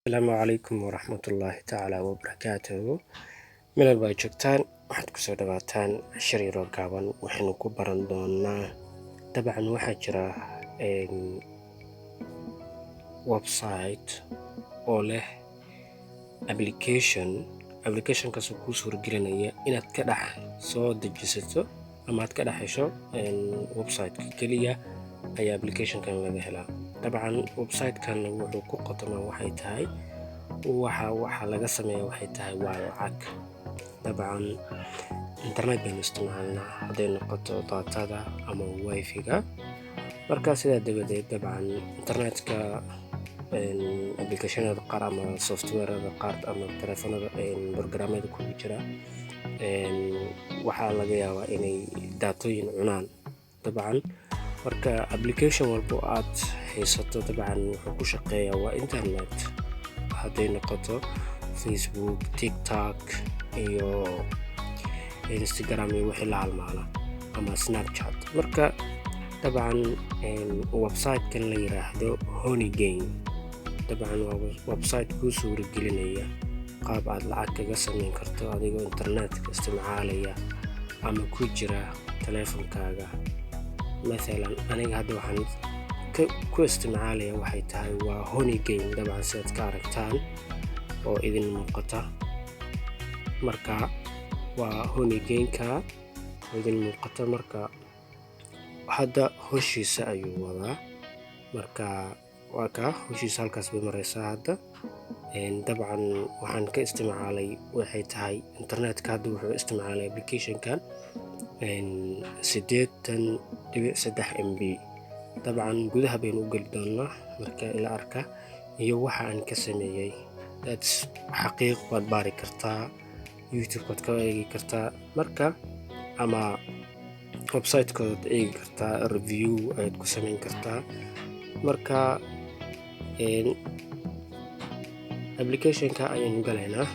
Asalaamu calaykum waraxmatullaahi tacaala wabarakaatuhu. Meel walba ay joogtaan, waxaad kusoo dhawaataan cashar yaroo gaaban. Waxaynu ku baran doonaa, dabcan waxaa jira website oo leh application. Applicationkaasoo kuu suuragelinaya inaad ka dhex soo dejisato ama aad ka dhex hesho website-ka keliya ayaa applicationkan laga helaa. Dabcan website-kan wuxuu ku qotomaa waxay tahay, waxa laga sameeya waxay tahay waa lacag. Dabcan internet baynu isticmaalnaa, hadday noqoto datada ama wifi-ga. Marka sidaa dabadeed, dabcan internetka applicationada qaar ama softwarada qaar ama telefoonada programyada kugu jira waxaa laga yaabaa inay daatooyin cunaan. Dabcan marka application walbo aad haysato, dabcan wuxuu ku shaqeeyaa waa internet, hadday noqoto Facebook, TikTok iyo Instagram iyo wixii la halmaala ama Snapchat. Marka dabcan website-kan la yiraahdo Honeygain, dabcan waa website kuu suuragelinaya qaab aad lacag kaga sameyn karto adigoo internetka isticmaalaya ama ku jira teleefonkaaga. Mathalan aniga hadda waxaan ku isticmaalaya waxay tahay waa Honeygain, dabcan sidaad ka aragtaan oo idin muuqata. Marka waa Honeygain-ka oo idin muuqata. Marka hadda howshiisa ayuu wadaa. Marka waa kaa, howshiisa halkaas bay mareysaa hadda. Dabcan waxaan ka isticmaalay waxay tahay internetka. Hadda wuxuu isticmaalay applicationkan 80.3 MB. Dabcan gudaha baynu u geli doonaa. Marka ila arka iyo waxa aan ka sameeyey. That's xaqiiq, waad baari kartaa, YouTube waad ka eegi kartaa, marka ama website-koodaad eegi kartaa, review ayaad ku samayn kartaa. Marka applicationka ayaynu galaynaa.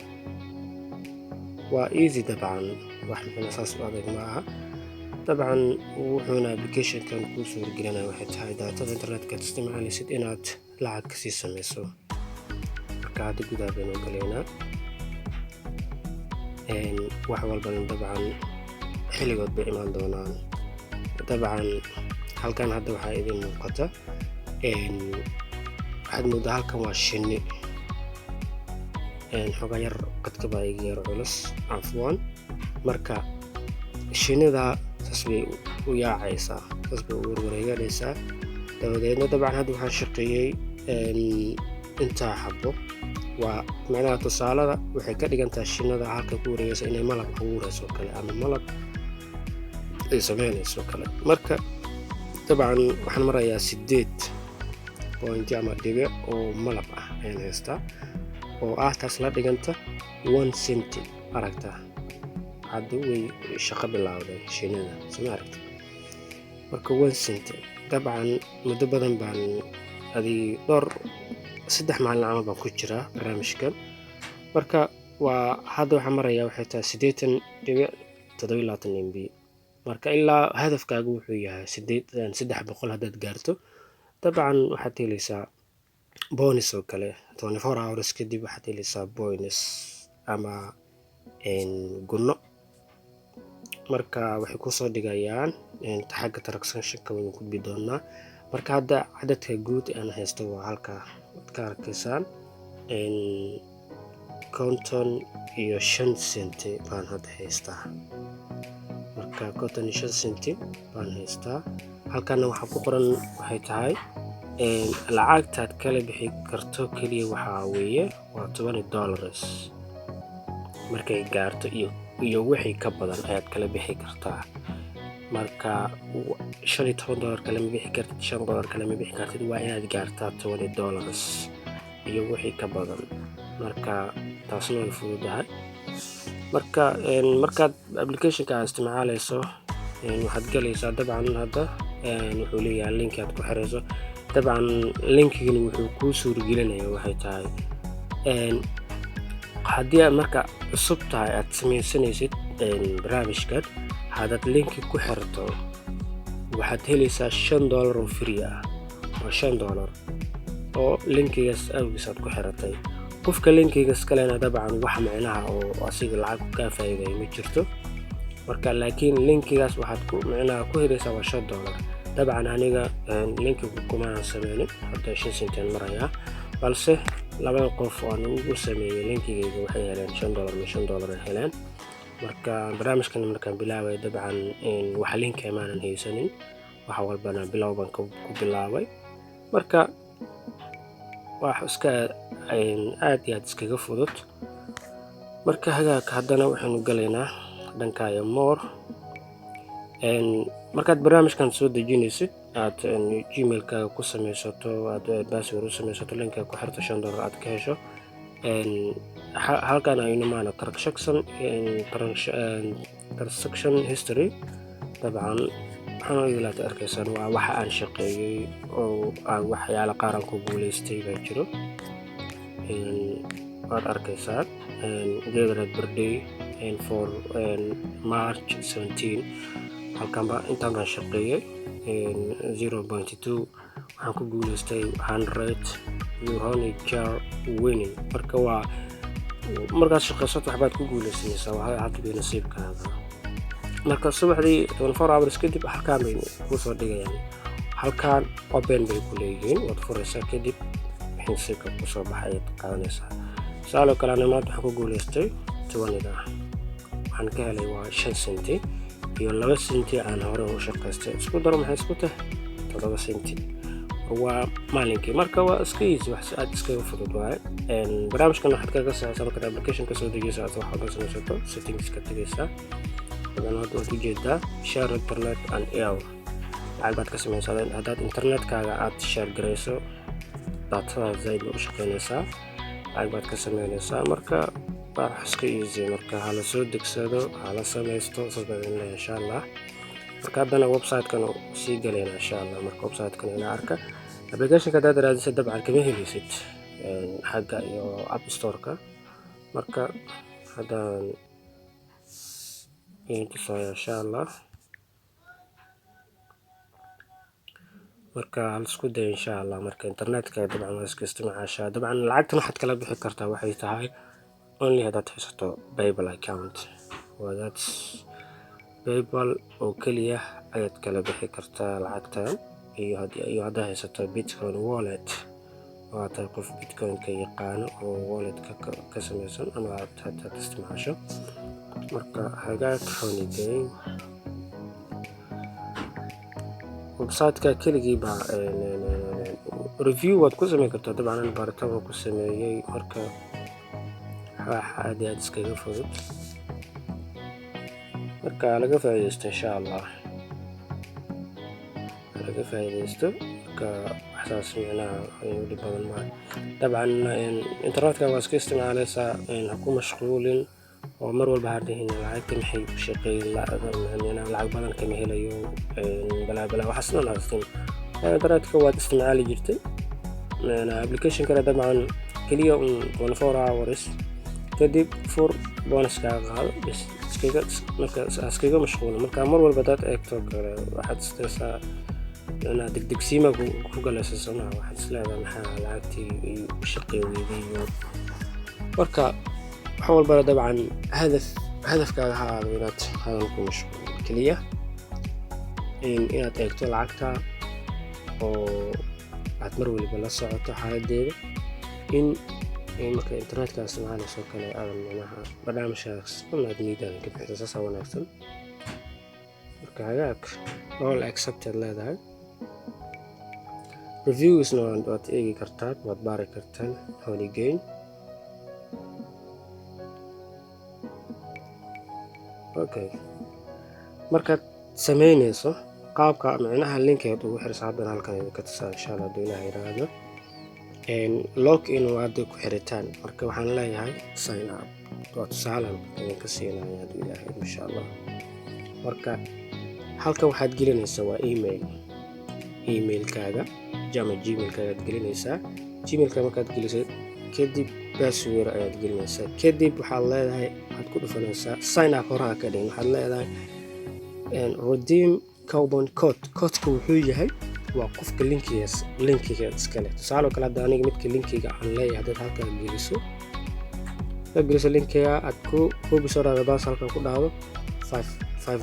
Waa easy, dabcan wax micno saas u adag ma aha. Dabcan wuxuuna applicationkan kuu suuragelinaya waxay tahay daatada internetka aad isticmaalaysid inaad lacag kasii sameyso. Marka hadda gudaha baynu galaynaa. Wax walbana dabcan xilligood bay imaan doonaan. Dabcan halkan hadda waxaa idin muuqata, waxaad moodaa halkan waa shinni. Xogaa yar qadka baa iga yar culus, cafwan. Marka shinnida saas bay u yaacaysaa, saas bay u warwareeganaysaa. Dabadeedna dabcan hadda waxaan shaqeeyey intaa xabo. Waa macnaha tusaalada waxay ka dhigantahay shinnida halka ku wareegaysa inay malab abuurayso kale ama malab ay sameynayso kale. Marka dabcan waxaan marayaa 8 point ama dhibic oo malab ah ayaan haystaa, oo ah taas la dhiganta 1 cent. Aragtaa, hadda way shaqo bilowday shinnida, soma aragta? Marka 1 cent, dabcan muddo badan baan adii dhowr 3 maalin camal baan ku jiraa barnaamijkan. Marka waa hadda waxaan marayaa waxay tahay 80.27 MB. Marka ilaa hadafkaagu wuxuu yahay sideed 300 haddaad gaarto, dabcan waxaad helaysaa bonus oo kale. 24 hours kadib waxaad helaysaa bonus ama gunno. Marka waxay kusoo dhigayaan xagga transactionka, waynu gudbi doonaa. Marka hadda cadadka guud aan haysto waa halka waad ka arkaysaan, 55 centi baan hadda haystaa. Marka 55 centi baan haystaa. Halkana waxaa ku qoran waxay tahay lacagtaad kala bixi karto keliya waxaa weeye waa $20. Markay gaarto iyo wixii ka badan ayaad kala bixi kartaa. Marka $15 kalama bixi kartid, $5 kalama bixi kartid, waa inaad gaartaa $20 iyo wixii ka badan. Marka taasna way fududahay. Marka markaad applicationka aad isticmaaleyso, waxaad galaysaa, dabcan hadda wuxuu leeyahay link aad ku xirayso. Dabcan linkigani wuxuu kuu suuragelinaya waxay tahay, haddii aad marka cusub tahay aad sameysanaysid barnaamijkan, haddaad linki ku xirto waxaad helaysaa $5 oo free ah. Waa $5 oo linkigaas awgiis aad ku xiratay. Qofka linkiga iskalena dabcan wax micnaha oo asiga lacag kaa faa'iiday ma jirto. Marka laakiin linkigaas waxaad ku micnaha ku helaysaa waa $5. Dabcan aniga linkigu kumaanan sameynin, hadda 5 senteen marayaa, balse labada qof oo aan ugu sameeyey linkigayga waxay heleen $5, ma $5 ay heleen. Marka barnaamijkan markaan bilaabay, dabcan wax linka maanan haysanin, wax walbana bilow baan ku bilaabay. Marka wax iska aad iyo aad iskaga fudud. Marka hagaag, haddana waxaynu galaynaa dhankaayo more. Markaad barnaamijkan soo dejinaysid, aad Gmailkaaga ku sameysato, aad password u sameysato, linka ku xirto, $5 aad ka hesho. Halkan aynu maana transaction history. Dabcan waxaan idilaata arkaysaan waa waxa aan shaqeeyey oo aan waxyaala qaar aan ku guuleystay baa jiro. Waad arkaysaa gathered per day for March 17. Halkan ba intaan baan shaqeeyey, 0.2 waxaan ku guuleystay, 100 your honey jar winning. Marka waa markaad shaqeysato waxbaad ku guuleysanaysaa, waa hadba nasiibkaaga. Marka subaxdii 24 hours kadib halkaan bay kusoo dhigayaan, halkaan open bay ku leeyihiin, waad furaysaa, kadib wixii nasiibka kusoo baxay ayaad qaadanaysaa. Tusaale kale, ana maanta waxaan ku guuleystay 20-ga, waxaan ka helay waa 5 senti iyo 2 senti aan hore u shaqaystay. Isku daro, maxay isku tahay? 7 senti waa maalinkii. Marka waa iska easy, wax aad iskaga fudud waaye. Barnaamijkan waxaad kaga saxaysaa markaad application kasoo dejiyso, aad wax walba samaysato, settings ka tegaysaa. Hadan hadda waad ujeedaa share internet and air, lacag baad ka samaysaa. Haddaad internetkaaga aad share garayso, datada zaid bay u shaqeynaysaa, lacag baad ka sameynaysaa. Marka waa wax iska easy. Marka hala soo degsado, hala samaysto, saas baan idin leeyahay, insha Allah. Marka haddana website-kan sii galayna, insha Allah. Marka website-kan ila arka. Applicationka haddaad raadisa, dabcan kama helaysid xagga iyo App Store-ka. Marka haddaan idin tusaya, insha Allah. Marka hal isku day, insha Allah. Marka internetka dabcan waa iska isticmaashaa. Dabcan lacagtan waxaad kala bixi kartaa waxay tahay only haddaad haysato PayPal account. Waa that's PayPal oo keliya ayaad kala bixi kartaa lacagtan, iyo haddaad haysato Bitcoin wallet oo aad tahay qof Bitcoin-ka yaqaano oo wallet-ka ka samaysan ama aad hadaad isticmaasho. Marka hagaag, Honeygain website-ka keligii baa review waad ku sameyn kartaa. Dabcan an baaritaan waan ku sameeyey. Marka wax aad iyo aad iskaga fudud, marka laga faa'iidaysto, insha Allah, laga faa'iidaysto. Marka waxsaas micnaha ayuu dhib badan maaha. Dabcan internetka waa iska isticmaaleysaa, ha ku mashquulin oo mar walba ha dhihin lacagta maxay u shaqeyn, lacag badan kama helayo, balaa balaa, waxaas dhan haastin. Internetka waad isticmaali jirtay, application kale dabcan keliya un 24 hours kadib fur, bonus kaaga qaado bas. Iskaga marka iskaga mashquulin. Marka mar walba hadaad eegto kale, waxaad istaysaa inaa degdegsiima ku galaysa somaha, waxaad isleedahay maxaa lacagtii u shaqey weyday. Iyo marka wax walbana dabcan hadafkaaga ha ahaado inaad hadan ku mashquulin, keliya inaad eegto lacagta oo aad mar waliba la socoto xaaladeeda, in marka internetka isticmaalayso kale aadan micnaha barnaamijkaas dhan aad niyadaada ka bixiso, saasaa wanaagsan. Marka hagaag, all accepted leedahay. Reviewsna waad eegi kartaan, waad baari kartaan Honeygain. Okay, markaad sameynayso qaabka micnaha linkeed ugu xirsa, haddana halkan idinka tusaa, insha Allah, hadduu Ilaah yiraahdo. Log in waa hadda ku xiritaan. Marka waxaan leeyahay sign up, waa tusaalan idinka siinaya, hadduu Ilaahay, insha Allah. Marka halkan waxaad gelinaysaa waa email, emailkaaga ama Gmailkaaga aad gelinaysaa. Gmailka markaad gelisay kadib, password ayaad gelinaysaa. Kadib waxaad leedahay, waxaad ku dhufanaysaa sign up. Horaha ka dhigin, waxaad leedahay redeem coupon code. Codeka wuxuu yahay Waa qofka linkigaas, linkiga iskale. Tusaale oo kale, hadda aniga midka linkiga aan leeyahay, haddaad halkaa geliso, hadaad geliso linkiga, aad ku copy soo dhahdo, paste halkan ku dhahdo, $5 aad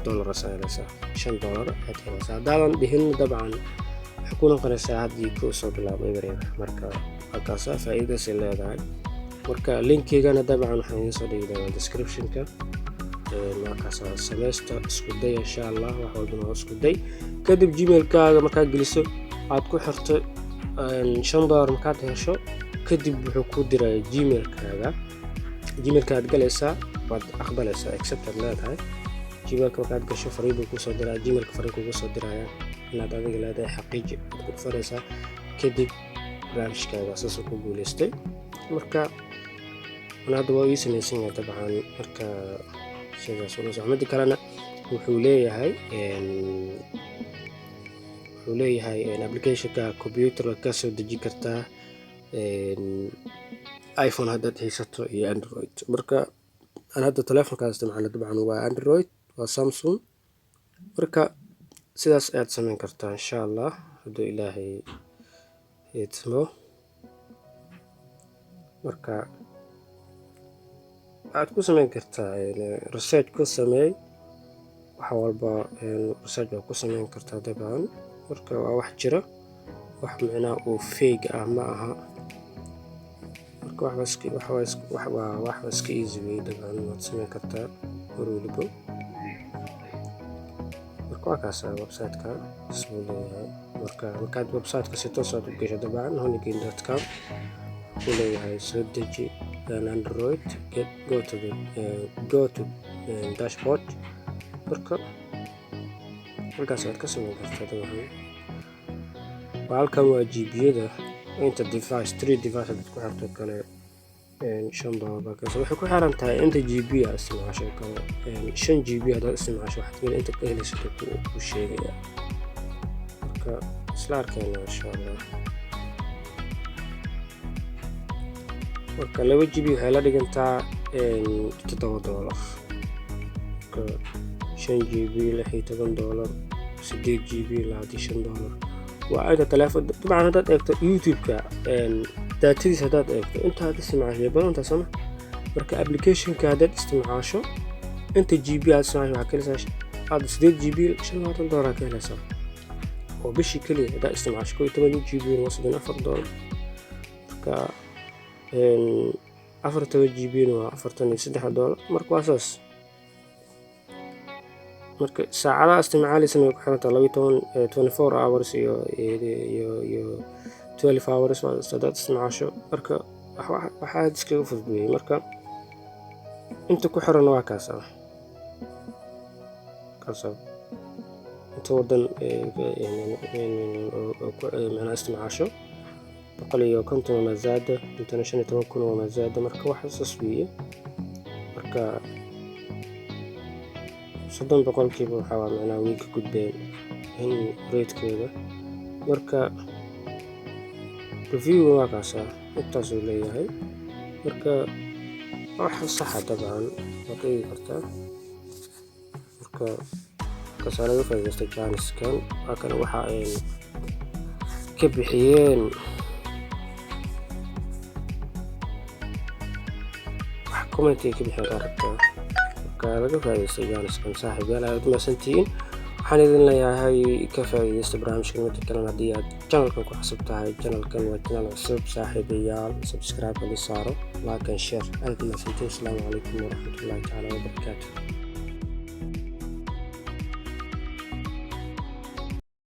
helaysaa, $5 ayaad helaysaa. Haddaadan dhihin, dabcan waxay ku noqonaysaa haddii ku soo bilaabo eber eber. Marka halkaasa faa'iidadaasay leedahay. Marka linkigana dabcan waxaan idiin soo dhigi doonaa descriptionka. Markaasa sameysta, isku day insha Allah. Wax walbana waa isku day. Kadib Gmailkaaga markaad geliso, aad ku xirto, $5 markaad hesho kadib, wuxuu ku diraya Gmailkaaga. Gmailka aad galaysaa, waad aqbalaysaa, accept aad leedahay. Gmailka markaad gasho, fariin buu kusoo diraya. Gmailka fariin kugu soo diraya inaad adiga leedahay, xaqiiji aad ku dhufanaysaa. Kadib barnaamijkaaga saasuu ku guuleystay. Marka ana hadda waa ii samaysan yahay dabcan. Marka sidaas ula soco. Midda kalena, wuxuu leeyahay applicationka computer waad ka soo deji kartaa, iPhone haddaad haysato iyo Android. Marka aan hadda telefonkaas isticmaalo dabcan waa Android, waa Samsung. Marka sidaas ayaad samayn kartaa insha Allah, hadduu Ilaahay idmo. Marka waxaad ku samayn kartaa research ku sameey. Wax walba research waa ku samayn kartaa dabcan. Marka waa wax jira, wax micnaha uu fake ah ma aha. Marka waxba waxba iska easy wey dabcan, waad samayn kartaa mar walibo. Marka waa kaasa website-ka isuu leeyahay. Marka markaad website-ka si toos aad u gasho dabcan, honeygain.com wuxuu leeyahay soo deji Android, get go to dashboard. Marka halkaas waad ka samayn kartaa dabcan. Waa halkan, waa GB-yada inta device, three device hadaad ku xirto kale, $5 baa kasa. Waxay ku xiran tahay inta GB aad isticmaasho kale. 5 GB haddaad isticmaasho, waxaad kale inta ka helaysato ku sheegaya. Marka isla arkayna insha Allah. Marka 2 GB waxay la dhigantaa $7. Marka 5 GB $16, 8 GB $25. Waa inta telefoon dabcan. Haddaad eegto YouTube-ka datadiisa, haddaad eegto intaad isticmaasho, way badan tahay, sooma? Marka applicationka haddaad isticmaasho, inta GB aad isticmaasho, waxaad ka helaysaa aad 8 GB $25 ka helaysaa oo bishii keliya. Haddaad isticmaasho 11 GB waa $34. Marka 14 GB waa $43. Marka waa saas. Marka saacadaha isticmaalaysana way ku xiran tahay, 12, 24 hours iyo 12 hours haddaad isticmaasho. Marka wax aad iskaga fudud weeye. Marka inta ku xiran waa kaasa, kaasa inta wadan macnaha isticmaasho, 150 waa mazaada, intana 15,000 waa mazaada. Marka wax saas weeye. Marka 30% waxaa waa macnaha way ka gudbeen in ratekooda. Marka review waa kaasa, intaasuu leeyahay. Marka wax saxa dabcan waa ka eegi kartaa. Marka markaasaa laga faa'iidaystay jaaniskan. Waa kana waxa ay ka bixiyeen, wax comment ay ka bixiyeen aragtaa. Marka laga faa'iidaystay jaaniskan, saaxiib yaal, aad mahadsantihiin. Waxaan idin leeyahay ka faa'iidaysta barnaamijkan. Midda kalena, haddii aad channelkan ku cusub tahay, channelkan waa channel cusub, saaxiibayaal, subscribe ali saaro, like and share. Aad mahadsantihiin. Asalaamu calaykum waraxmatullahi tacaala wabarakaatu.